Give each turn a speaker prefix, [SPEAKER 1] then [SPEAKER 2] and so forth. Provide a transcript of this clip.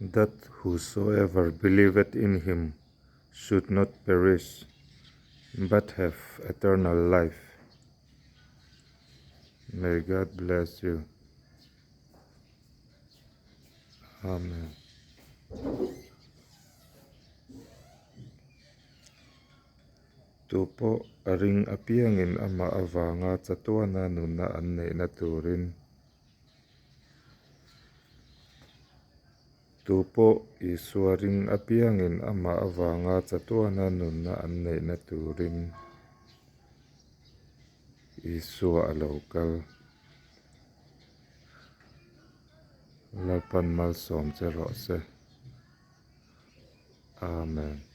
[SPEAKER 1] That whosoever believeth in him should not perish, but have eternal life. May God bless you. Amen. Tupawh a ring apiangin amah avanga chatuana nunna an neihna turin Tupawh Isua ring apiangin amah avanga chatuana nunna an neihna turin Isua a lo kal. Lalpan malsawm che rawh se. Amen.